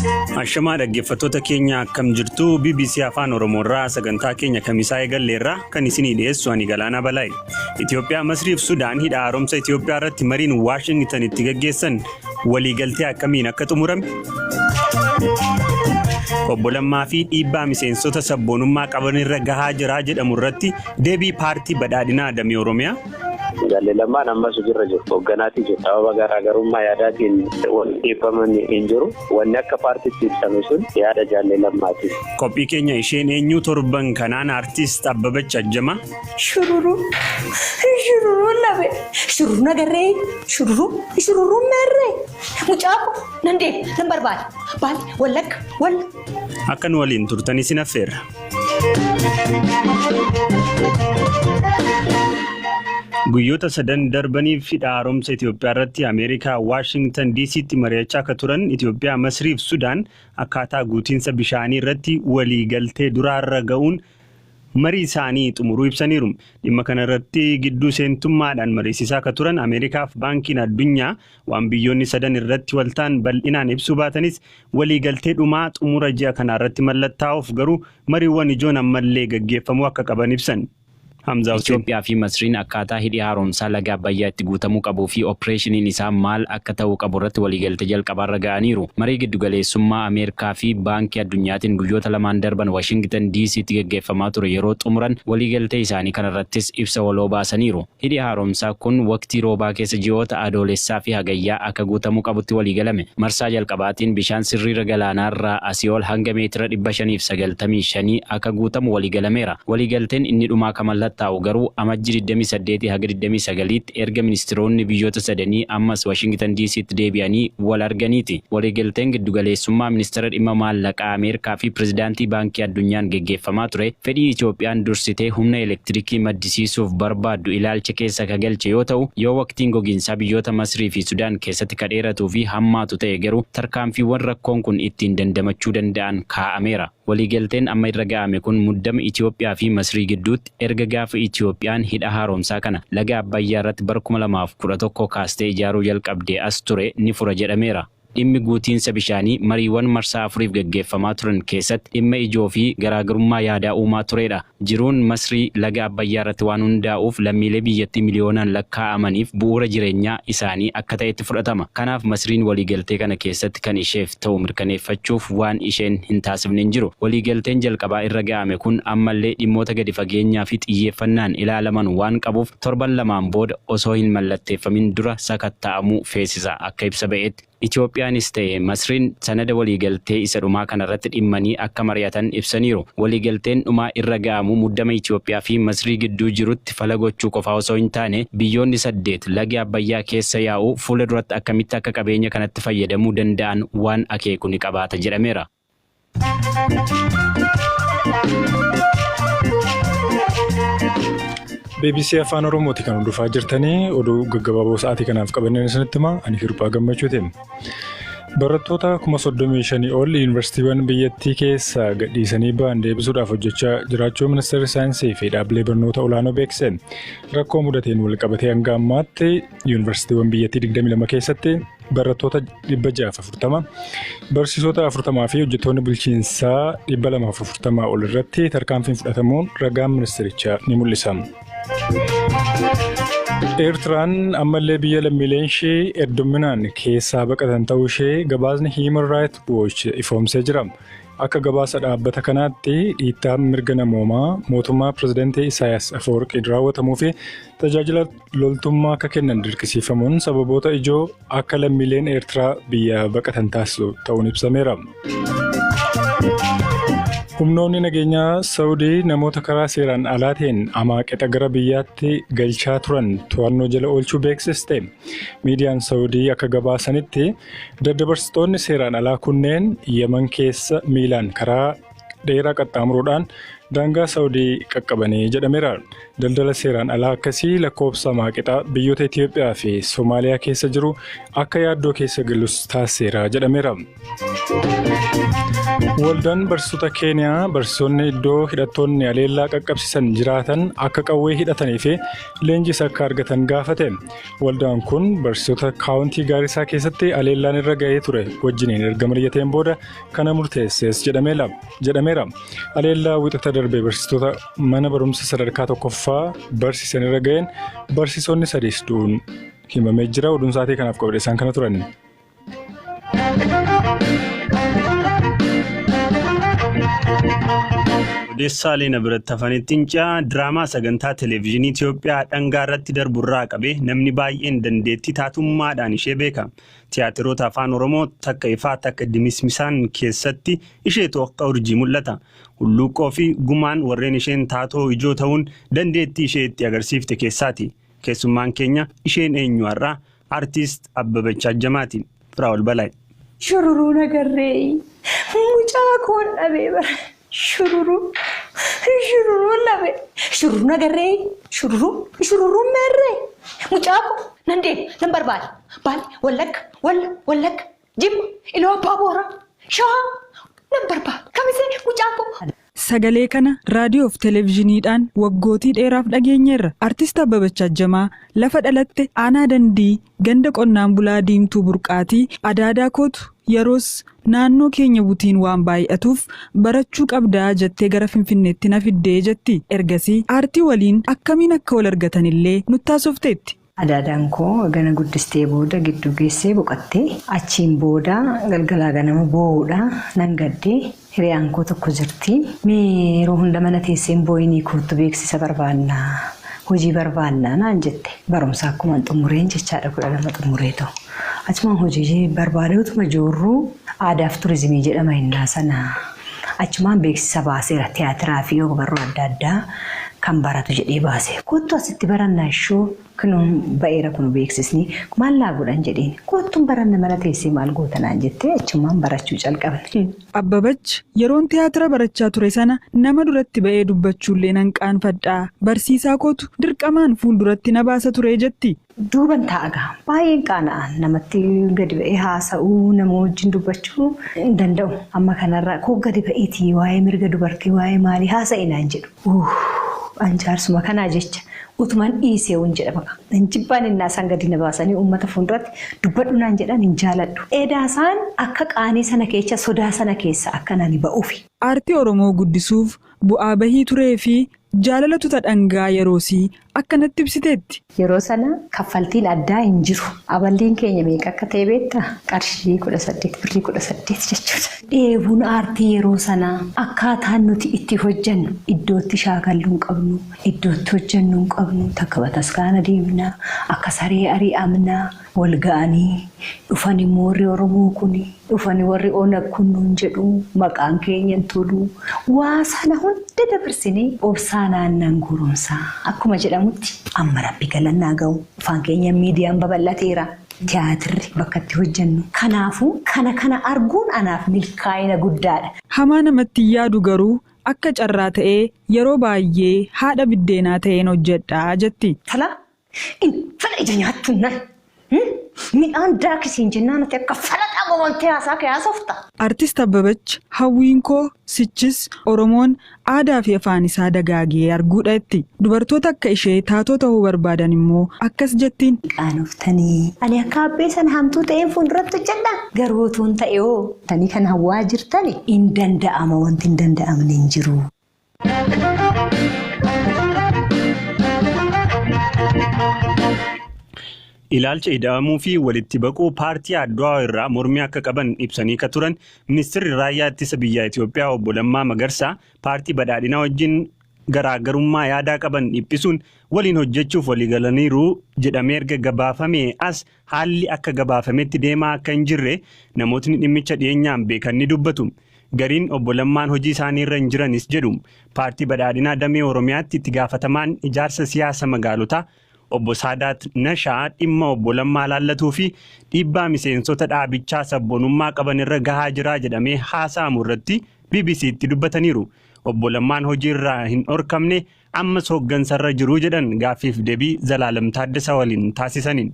Ashamaa dhaggeeffattoota keenya akkam jirtu BBC Afaan Oromoorraa sagantaa keenya kamisaa eegalleerraa kan isinii dhiyeessu ani Galaanaa Balaayi. Itoophiyaa, Masriif Sudaan hidha haaromsa Itoophiyaa irratti mariin Waashingtan itti gaggeessan waliigaltee akkamiin akka xumurame? Obbo Lammaa fi dhiibbaa miseensota sabboonummaa qaban irra gahaa jira jedhamu irratti deebii paartii badhaadhinaa damee Oromiyaa. Jaalle Lammaan ammas hojiirra jiru. Hoogganaatii jiru. Sababa garaagarummaa yaadaatiin wanti dhiibbaman hin jiru. Wanni akka paartiitti ibsame sun yaada Jaalle Lammaati. Qophii keenya isheen eenyu torban kanaan artiist Abbabach Ajjamaa. Shururuu shururuu nabe shururuu nagarree shururuu shururuu meerree mucaa koo nan deema nan barbaada baal wallagga walla. Akka nu waliin turtan isin affeerra. Guyyoota sadan darbaniif hidha haaromsa Itoophiyaa irratti Ameerikaa Waashingtan DC'tti mari'achaa akka turan Itoophiyaa, Masriif Sudaan akkaataa guutiinsa bishaanii irratti waliigaltee duraarra ga'uun marii isaanii xumuruu ibsaniiru. Dhimma kana irratti gidduu seentummaadhaan mariisisaa akka turan Ameerikaaf Baankiin Addunyaa waan biyyoonni sadan irratti waltaan bal'inaan ibsuu baatanis waliigaltee dhumaa xumura ji'a kanaa irratti mallattaa'uuf garuu mariiwwan ijoon ammallee gaggeeffamuu akka qaban ibsan. Hamzaa Hussein. Itoophiyaa fi Masriin akkaataa hidhi haaromsaa laga Abbayyaa itti guutamuu qabuu fi oppireeshiniin isaa maal akka ta'uu qabu irratti waliigaltee jalqabaarra ga'aniiru. Marii giddugaleessummaa Ameerikaa fi Baankii Addunyaatiin guyyoota lamaan darban Washingitan DC'tti gaggeeffamaa ture yeroo xumuran waliigaltee isaanii kanarrattis ibsa waloo baasaniiru. Hidhi haaromsaa kun waqtii roobaa keessa ji'oota Adoolessaa fi Hagayyaa akka guutamuu qabutti waliigalame. Marsaa jalqabaatiin bishaan sirriira galaanaarraa asii ol hanga meetira 595 akka guutamu waliigalameera. Waliigalteen inni dhumaa ka mallattaa'u garuu Amajji 28 haga 29tti erga ministiroonni biyyoota sadanii ammas Washingitan DC'tti deebi'anii wal arganiiti. Waliigalteen giddugaleessummaa Ministeera Dhimma Maallaqaa Ameerikaa fi Pirezidaantii Baankii Addunyaan geggeeffamaa ture fedhii Itoophiyaan dursitee humna elektirikii maddisiisuuf barbaaddu ilaalcha keessa ka galche yoo ta'u, yoo waqtiin gogiinsaa biyyoota Masrii fi Sudaan keessatti ka dheeratuu fi hammaatu ta'e garuu tarkaanfiiwwan rakkoon kun ittiin dandamachuu danda'an kaa'ameera. Waliigalteen amma irra ga'ame kun muddama Itoophiyaa fi Masrii gidduutti erga gaafa Itoophiyaan hidha haaromsaa kana laga Abbayyaa irratti bara 2011 kaastee ijaaruu jalqabdee as ture ni fura jedhameera. Dhimmi guutiinsa bishaanii mariiwwan marsaa afuriif gaggeeffamaa turan keessatti dhimma ijoo fi garaagarummaa yaadaa uumaa tureedha. Jiruun Masrii laga Abbayyaa irratti waan hundaa'uuf lammiilee biyyattii miliyoonaan lakkaa'amaniif bu'uura jireenyaa isaanii akka ta'etti fudhatama. Kanaaf Masriin waliigaltee kana keessatti kan isheef ta'u mirkaneeffachuuf waan isheen hin taasifne hin jiru. Waliigalteen jalqabaa irra ga'ame kun ammallee dhimmoota gadi fageenyaa fi xiyyeeffannaan ilaalaman waan qabuuf torban lamaan booda osoo hin mallatteeffamin dura sakatta'amuu feesisa akka ibsa ba'etti. Itoophiyaanis ta'e Masriin sanada waliigaltee isa dhumaa kanarratti dhimmanii akka mari'atan ibsaniiru. Waliigalteen dhumaa irra ga'amu muddama Itoophiyaa fi Masrii gidduu jirutti fala gochuu qofaa osoo hin taane biyyoonni saddeet lagi Abbayyaa keessa yaa'u fuula duratti akkamitti akka qabeenya kanatti fayyadamuu danda'an waan akeeku ni qabaata jedhameera. BBC Afaan Oromooti kan hordofaa jirtanii oduu gaggabaaboo sa'aatii kanaaf qabanneen isinitti hima ani Hirphaa Gammachuuti. Barattoota 35,000 ol yuunivarsiitiiwwan biyyattii keessaa gadhiisanii ba'an deebisuudhaaf hojjechaa jiraachuu ministeerri saayinsii fi dhaabbilee barnoota olaanoo beeksise. Rakkoo mudateen walqabatee hanga ammaatti yuunivarsiitiiwwan biyyattii 22 keessatti barattoota 640, barsiisota 40 fi hojjettoonni bulchiinsaa 240 ol irratti tarkaanfiin fudhatamuun ragaan ministeerichaa ni mul'isa. Eertiraan ammallee biyya lammiileen ishee hedduminaan keessaa baqatan ta'uu ishee gabaasni Human Rights Watch ifoomsee jira. Akka gabaasa dhaabbata kanaatti dhiittaan mirga namoomaa mootummaa pirezidantii Isaayaas Afawarqiin raawwatamuu fi tajaajila loltummaa akka kennan dirqisiifamuun sababoota ijoo akka lammiileen Eertiraa biyyaa baqatan taasisu ta'uun ibsameera. Humnoonni nageenyaa Saawudii namoota karaa seeraan alaatiin amaaqexa gara biyyaatti galchaa turan to'annoo jala oolchuu beeksiste. Miidiyaan Saawudii akka gabaasanitti daddabarsitoonni seeraan alaa kunneen Yemen keessa miilaan karaa dheeraa qaxxaamuruudhaan daangaa Saawudii qaqqabanii jedhameera. Daldala seeraan alaa akkasii lakkoofsa maaqixaa biyyoota Itoophiyaa fi Somaaliyaa keessa jiru akka yaaddoo keessa galus taasiseera jedhameera. Waldaan barsiisota Keeniyaa barsiisonni iddoo hidhattoonni haleellaa qaqqabsiisan jiraatan akka qawwee hidhatanii fi leenjis akka argatan gaafate. Waldaan kun barsiisota kaawuntii Gaarisaa keessatti haleellaan irra ga'ee ture wajjiniin erga mari'ateen booda kana murteesses jedhameera. Haleellaa wixata darbe barsiisota mana barumsa sadarkaa tokkoffaa barsiisan irra ga'een barsiisonni sadiis du'uun himamee jira. Oduun sa'aatii kanaaf qabde isaan kana turan. Odeessaalee na biratti hafanitti ce'a diraamaa sagantaa televezyiinii Itoophiyaa dhangaa irratti darburraa qabee namni baay'een dandeettii taatummaadhaan ishee beeka. Tiyaatiroota afaan Oromoo takka ifaa takka dimismisaan keessatti isheetu akka urjii mul'ata. Hulluuqqoo fi gumaan warreen isheen taatoo ijoo ta'uun dandeettii ishee itti agarsiifte keessaati. Keessummaan keenya isheen eenyu har'aa Artiist Abbabach Ajjamaati. Firaa'ol Balaay. Shururuu nagarree mucaa koon dhabee bara. Shururuu shururuu dhabe shururuu nagarree shururuu shururuu meerree mucaa koo nan deema nan barbaada Baale Wallagga Walla Wallagga Jimma Iluu Abbaa Booraa Shawaa nan barbaada kamisee mucaa koo. Sagalee kana raadiyoo fi televezyiiniidhaan waggootii dheeraaf dhageenyeerra. Artist Abbabach Ajjamaa lafa dhalatte aanaa dandii ganda qonnaan bulaa diimtuu burqaatii adaadaa kootu yeroos naannoo keenya butiin waan baay'atuuf barachuu qabdaa jettee gara Finfinneetti na fiddee jetti. Ergasii aartii waliin akkamiin akka wal argatanillee nutti haasofteetti. Adaadaan koo gana guddistee booda gidduu geessee boqottee achiin booda galgalaa ganama boo'uudha nan gaddee hiriyaan koo tokko jirti. Mee yeroo hunda mana teesseen boo'inii kootu beeksisa barbaanna hojii barbaanna naan jette barumsa akkuma xumureen jechaadha 12 xumuree ta'u. Achumaan hojii barbaadeetuma joorruu aadaaf turizimii jedhama innaa sana achumaan beeksisa baaseera tiyaatiraa fi ogbarruu adda addaa kan baratu jedhee baase. Kottu asitti barannaa ishoo kunuun ba'eera kun beeksisni maal laa godhan jedheen kottuun baranna mana teessee maal goota naan jettee achumaan barachuu calqabne. Abbabach yeroon tiyaatira barachaa ture sana nama duratti ba'ee dubbachuullee nan qaanfadhaa barsiisaa kootu dirqamaan fuulduratti na baasa ture jetti. Duuban taa'a gaa baay'een qaana'an namatti gadi ba'ee haasa'uu nama wajjin dubbachuu hin danda'u. Amma kanarraa koo gadi ba'eetii waa'ee mirga dubartii waa'ee maalii haasa'e naan jedhu. An jaarsuma kanaa jecha utumaan dhiisee hin jedhama. Jibbaan innaa isaan gadi na baasanii uummata fuulduratti dubbadhu naan jedhan hin jaaladhu. Edaa isaan akka qaanii sana keessa sodaa sana keessa akka nani ba'uufi. Aartii Oromoo guddisuuf bu'aa bahii turee fi jaalala tuta dhangaa yeroosii akkanatti ibsiteetti. Yeroo sana kaffaltiin addaa hin jiru. Aballiin keenya meeqa akka ta'e beektaa? Qarshii 18 birrii 18 jechuudha. Dheebuun aartii yeroo sanaa akkaataan nuti itti hojjennu iddootti shaakalluu hin qabnu, iddootti hojjennu hin qabnu, takka bataskaana deemnaa, akka saree ari'amnaa, wal ga'anii dhufan immoo warri Oromoo kun dhufan warri Onag kun nuun jedhu maqaan keenya hin tolu. Waa sana hunda dabarsinee obsaa naannan goromsaa akkuma jedhamutti amma rabbi galannaa ga'u afaan keenya miidiyaan babal'ateera. Tiyaatirri bakka itti hojjennu. Kanaafuu kana kana arguun anaaf milkaa'ina guddaadha. Hamaa namatti yaadu garuu akka carraa ta'ee yeroo baay'ee haadha biddeenaa ta'een hojjedhaa jetti. Tala intala ija nyaattu nan midhaan daakisiin jennaan ati akka falaxaa gomantee haasaa kee haasofta. Artist Abbabach hawwiin koo sichis Oromoon aadaa fi afaan isaa dagaagee arguudha jetti. Dubartoota akka ishee taatoo ta'uu barbaadan immoo akkas jettiin. Qaanoftanii ani akka abbee sana hamtuu ta'een fuulduratti hojjedha. Garuu otoo hin ta'e hoo tanii kan hawwaa jirtani hin danda'ama wanti hin danda'amne hin jiru. Ilaalcha ida'amuu fi walitti baquu paartii Adwaa irraa mormii akka qaban ibsanii ka turan ministeerri raayyaa ittisa biyya Itoophiyaa obbo Lammaa Magarsaa paartii badhaadhinaa wajjin garaagarummaa yaadaa qaban dhiphisuun waliin hojjechuuf waliigalaniiru jedhamee erga gabaafame as haalli akka gabaafametti deemaa akka hin jirre namootni dhimmicha dhiyeenyaan beekan ni dubbatu. Gariin obbo Lammaan hojii isaanii irra hin jiranis jedhu paartii badhaadhinaa damee Oromiyaatti itti gaafatamaan ijaarsa siyaasa magaalotaa obbo Saadaat Nashaa dhimma obbo Lammaa laallatuu fi dhiibbaa miseensota dhaabichaa sabboonummaa qaban irra gahaa jira jedhamee haasa'amu irratti BBC'tti dubbataniiru. Obbo Lammaan hojiirraa hin dhorkamne, ammas hooggansarra jiru jedhan gaaffiif deebii Zalaalam Taaddasaa waliin taasisaniin.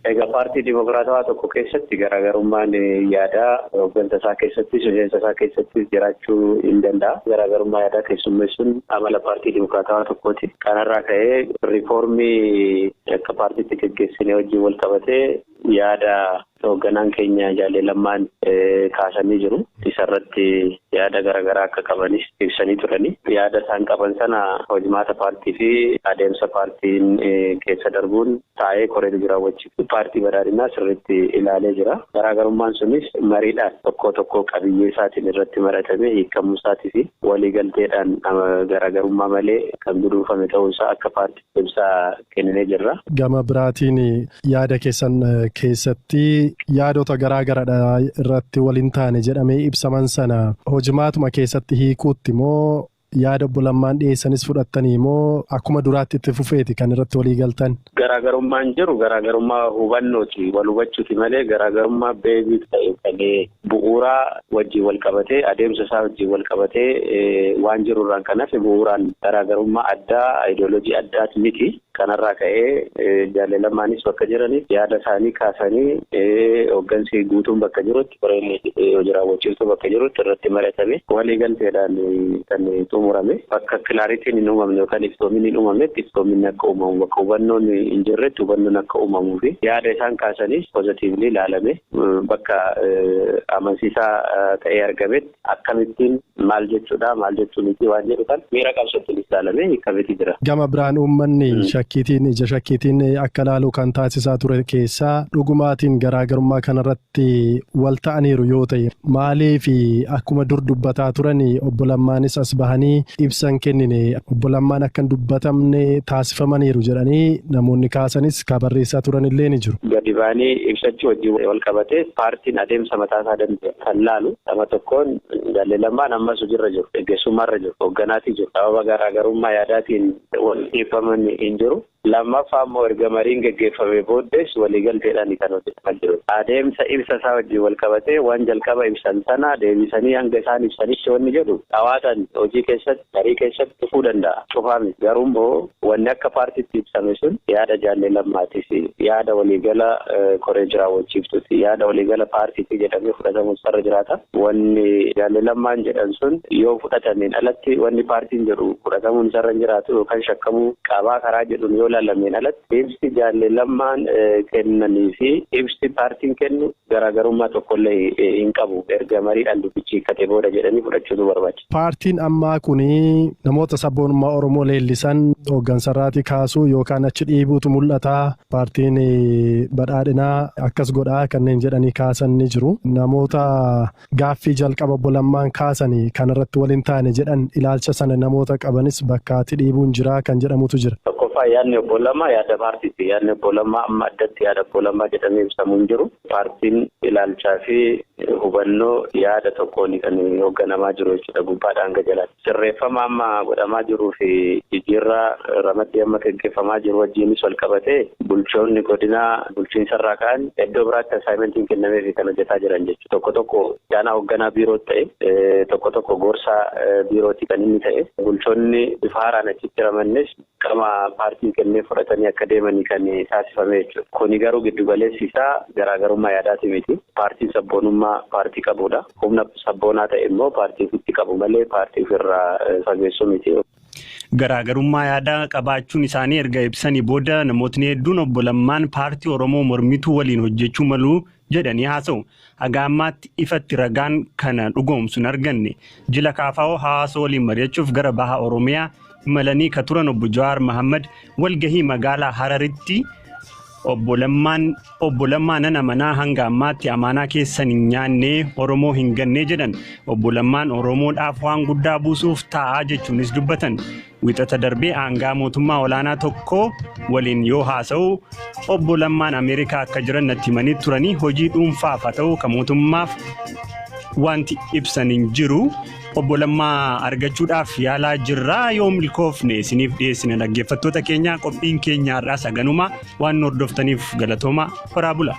Egaa paartii dimokiraatawaa tokko keessatti garaagarummaan yaadaa hooggansa isaa keessattis miseensa isaa keessattis jiraachuu hin danda'a. Garaagarummaa yaadaa keessummeessuun amala paartii dimokiraatawaa tokkooti. Kanarraa ka'ee riifoormii akka paartiitti geggeessine wajjin wal qabatee yaada hoogganaan keenya Jaalle Lammaan kaasanii jiru. Isarratti yaada garaagaraa akka qabanis ibsanii turani. Yaada isaan qaban sana hojimaata paartii fi adeemsa paartiin keessa darbuun taa'ee koree raawwachiiftu paartii badhaadhinaa sirriitti ilaalee jira. Garaagarummaan sunis mariidhaan tokko tokko qabiyyee isaatiin irratti mari'atamee hiikamuu isaatii fi waliigalteedhaan garaagarummaa malee kan guduunfame ta'uu isaa akka paartii ibsaa kenninee jirra. Gama biraatiin yaada keessan keessatti yaadota garaa garaadha irratti waliin taane jedhamee ibsaman sana hojimaatuma keessatti hiikuutti moo yaada obbo Lammaan dhiyeessanis fudhattanii moo akkuma duraatti itti fufeeti kan irratti walii galtan? Garaagarummaan jiru garaagarummaa hubannooti, wal hubachuuti malee garaagarummaa beezii ta'e kan bu'uuraa wajjin wal qabatee, adeemsa isaa wajjin wal qabatee waan jirurraan kan hafe bu'uuraan garaagarummaa addaa ayidooloojii addaati miti. Kanarraa ka'ee Jaalle Lammaanis bakka jiraniif yaada isaanii kaasanii, hooggansi guutuun bakka jirutti, koreen hojii raawwachiiftuu bakka jirutti irratti mari'atame, waliigalteedhaan kan xumurame. Bakka clarityn hin uumamne yookaan iftoominni hin uumamnetti iftoominni akka uumamu, bakka hubannoon hin jirretti hubannoon akka uumamuu fi yaada isaan kaasanis positively ilaalame, bakka amansiisaa ta'ee argametti akkamittiin, maal jechuudha, maal jechuu miti waan jedhu kan miira qabsootti ilaalame hiikameeti jira. Gama biraan uummanni shakkiitiin, ija shakkiitiin akka ilaalu kan taasisaa ture keessaa, dhugumaatiin garaagarummaa kanarratti wal ta'aniiru yoo ta'e, maaliif akkuma dur dubbataa turan obbo Lammaanis as bahanii ibsan kennine, obbo Lammaan akka hin dubbatamne taasifamaniiru jedhanii namoonni kaasanis ka barreessaa turan illee ni jiru. Gadi ba'anii ibsachuu wajjin wal qabatee paartiin adeemsa mataasaa danda'e kan laalu nama tokkoon Jaalle Lammaan ammas hojiirra jiru, geggeessummaarra jiru, hoogganaatii jiru. Sababa garaagarummaa yaadaatiin wal dhiibbaman hin jiru. Lammaffaa immoo erga mariin geggeeffame booddees waliigalteedhaan kan hojjetamaa jiru. Adeemsa ibsa isaa wajjin wal qabatee waan jalqaba ibsan sana deebisanii hanga isaan ibsanitti wanni jedhu dhawaatan hojii keessatti, marii keessatti dhufuu danda'a. Cufaa miti. Garuu immoo wanni akka paartiitti ibsame sun yaada Jaallee Lammaatis, yaada waliigala koree raawwachiiftuuti, yaada waliigala paartiitti jedhamee fudhatamu sarara jiraata. Wanni Jaallee Lammaan jedhan sun yoo fudhatameen alatti wanni paartiin jedhu fudhatamuun sarara hin jiraatu yookaan shakkamuu qabaa karaa jedhuun yoo ilaalameen alatti, ibsi Jaallee Lammaan kennanii fi ibsi paartiin kennu garaagarummaa tokkollee hin qabu erga mariidhaan dubbichi hiikkatee booda jedhanii fudhachuutu barbaachisa. Paartiin ammaa kuni namoota sabboonummaa Oromoo leellisan hooggansarraatii kaasuu yookaan achi dhiibuutu mul'ata. Paartiin badhaadhinaa akkas godhaa kanneen jedhanii kaasan ni jiru. Namoota gaaffii jalqaba obbo Lammaan kaasanii kanarratti waliin taane jedhan, ilaalcha sana namoota qabanis bakkaatti dhiibuun jira kan jedhamutu jira. Tokkoffaa, yaadni obbo Lammaa yaada paartiiti. Yaadni obbo Lammaa amma addatti yaada obbo Lammaa jedhamee ibsamuu hin jiru. Paartiin ilaalchaa fi hubannoo yaada tokkoon kan hoogganamaa jiru jechuudha, gubbaadhaan hanga jalaatti. Sirreeffama amma godhamaa jiruu fi jijjiirraa ramaddii amma gaggeeffamaa jiru wajjinis wal qabatee bulchoonni godinaa bulchiinsarraa ka'an iddoo biraatti assignmentiin kennameef kan hojjetaa jiran jechuudha. Tokko tokko jaanaa hoogganaa biirootti ta'e, tokko tokko gorsaa biirooti kan inni ta'e. Bulchoonni bifa haaraan achitti ramannes qama paartiin kennee fudhatanii akka deemanii kan taasifame jechuudha. Kuni garuu giddugaleessi isaa garaagarummaa yaadaati miti. Paartiin sabboonummaa paartii qabudha. Humna sabboonaa ta'e immoo paartii ofitti qabu malee paartii ofirraa fageessuu miti. Garaagarummaa yaadaa qabaachuun isaanii erga ibsanii booda namootni hedduun obbo Lammaan paartii Oromoo mormituu waliin hojjechuu malu jedhanii haasa'u. Haga ammaatti ifatti ragaan kana dhugoomsu hin arganne. Jila KFO hawaasa waliin mari'achuuf gara baha Oromiyaa imalanii ka turan obbo Jawaar Mahammad walgahii magaalaa Hararitti obbo Lammaan, "Obbo Lammaa nan amanaa, hanga ammaatti amaanaa keessan hin nyaanne, Oromoo hin ganne," jedhan. Obbo Lammaan Oromoodhaaf waan guddaa buusuuf taa'aa jechuunis dubbatan. Wixata darbee aangaa mootummaa olaanaa tokko waliin yoo haasa'u obbo Lammaan Ameerikaa akka jiran natti himanii turanii, hojii dhuunfaaf haa ta'u kan mootummaaf wanti ibsan hin jiru. Obbo Lammaa argachuudhaaf yaalaa jirraa, yoo milkoofne isiniif dhiyeessine. Dhaggeeffattoota keenya, qophiin keenya har'aa saganuma. Waan nu hordoftaniif galatooma, horaa bula.